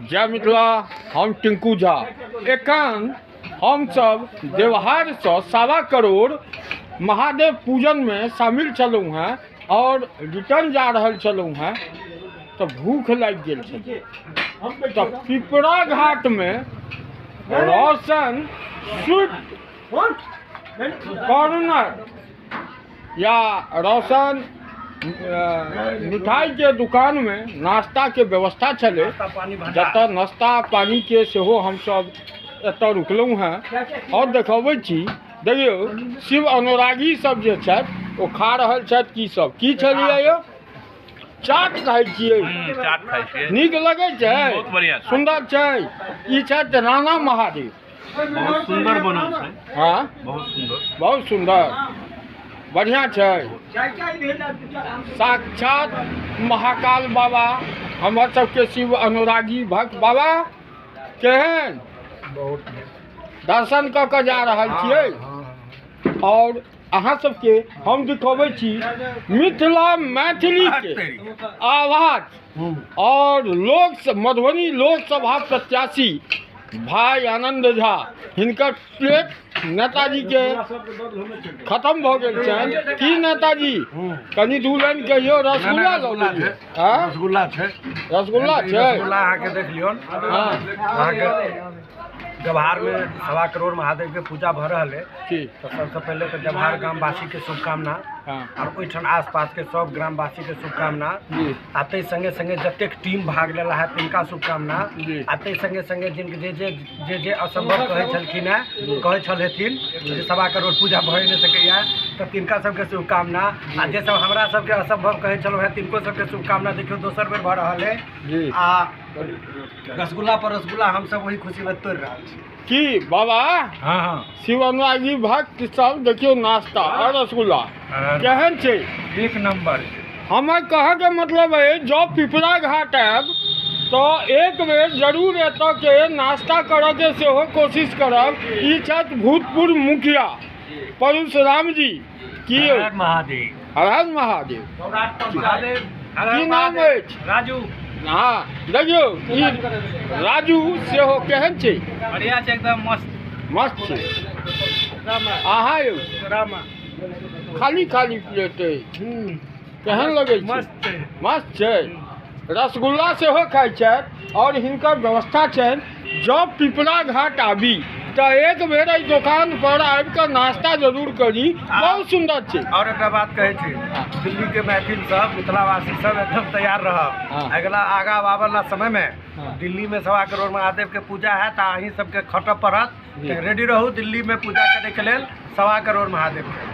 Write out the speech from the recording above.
जय मिथिला। हम टिंकू झा। एखन हमसब देवहारसँ 1.25 करोड़ महादेव पूजनमे शामिल छलहुँ हेँ और रिटर्न जा रहल छलहुँ हेँ तऽ भूख लागि गेल छलै, तऽ पिपरा घाटमे रोशन स्वीट कॉर्नर या रोशन मिठाइके दुकानमे नाश्ताके व्यवस्था छलै, जतऽ नाश्ता पानीके सेहो हमसब एतऽ रुकलहुँ हेँ। आओर देखबै छी, देखियौ शिव अनुरागी सब जे छथि ओ खा रहल छथि। की सब की छलियै यौ? चाट खाइ छियै? चाट खाइ छियै। नीक लगै छै? बहुत बढ़िआँ छै। सुन्दर छै। ई छथि राणा महादेव। बहुत सुन्दर बनल छै। हँ, बहुत सुन्दर, बहुत सुन्दर, बढ़िआँ छै। साक्षात महाकाल बाबा, हमर सबके शिव अनुरागी भक्त बाबा, केहन बहुत दर्शन कऽ कऽ जा रहल छियै? और अहाँ सबके हम दिखबै छी मिथिला मैथिली के आवाज और लोक मधुबनी लोकसभा प्रत्याशी भाई आनंद झा, हिनकर प्लेट नेताजी के खत्म भऽ गेल छनि। की नेताजी, कनि दू लाइन कहियौ। रसगुल्ला लऽ लेलियै? आँय? रसगुल्ला छै। रसगुल्ला छै। रसगुल्ला अहाँके देख लियौ। हँ। अहाँके व्यवहारमे 1.25 करोड़ महादेवके पूजा भऽ रहल है की तऽ सबसँ पहिले तऽ जवाहर ग्रामवासीके शुभकामना हँ आर ओहिठाम आसपासके सब ग्रामवासीके शुभकामना आ ताहि सङ्गे सङ्गे जतेक टीम भाग लेला है तिनका शुभकामना आ ताहि सङ्गे सङ्गे जिनके जे जे जे जे असम्भव कहै छलखिन हेँ, कहै छल हेथिन जे 1.25 करोड़ पूजा भए नहि सकैए, तऽ तिनका सबके शुभकामना आ जे सब हमरा सबके असम्भव कहै छलहुँ हेँ तिनको सबके शुभकामना। देखियौ, दोसर बेर भऽ रहल है आ रसगुल्ला पर रसगुल्ला हमसब ओहि खुशीमे तोड़ि रहल छी। की बाबा? हँ हँ। शिव अनुरागी भक्त सब, देखियौ नाश्ता आ रसगुल्ला केहन छै? एक नंबर। हमर कहऽके मतलब अइ, जँ पिपरा घाट आयब तऽ एक बेर जरूर एतऽके नाश्ता करऽके सेहो कोशिश करब। ई छथि भूतपूर्व मुखिया परशुराम जी। की यौ? महादेव। हर हर महादेव। की नाम अछि? राजू। हँ, देखियौ ई राजू सेहो। केहन छै? बढ़िया छै, एकदम मस्त। मस्त छै। अहाँ यौ? रामा। खाली खाली प्लेट अइ, केहन लगै छै? मस्त छै। मस्त छै। रसगुल्ला सेहो खाइ छथि आओर हिनकर व्यवस्था छनि। जँ पिपरा घाट आबी तऽ एक बेर एहि दोकान पर आबि कऽ नाश्ता जरूर करी, बहुत सुन्दर छै। और एकटा बात कहै छी, दिल्ली के मैथिल सब, मिथिलावासी सब एकदम तैयार रहब। अगला आगा आबऽवला समय में दिल्ली में 1.25 करोड़ महादेव के पूजा है तऽ अहीं सबके खटऽ पड़त। रेडी रहू दिल्ली में पूजा करे के लेल 1.25 करोड़ महादेव के।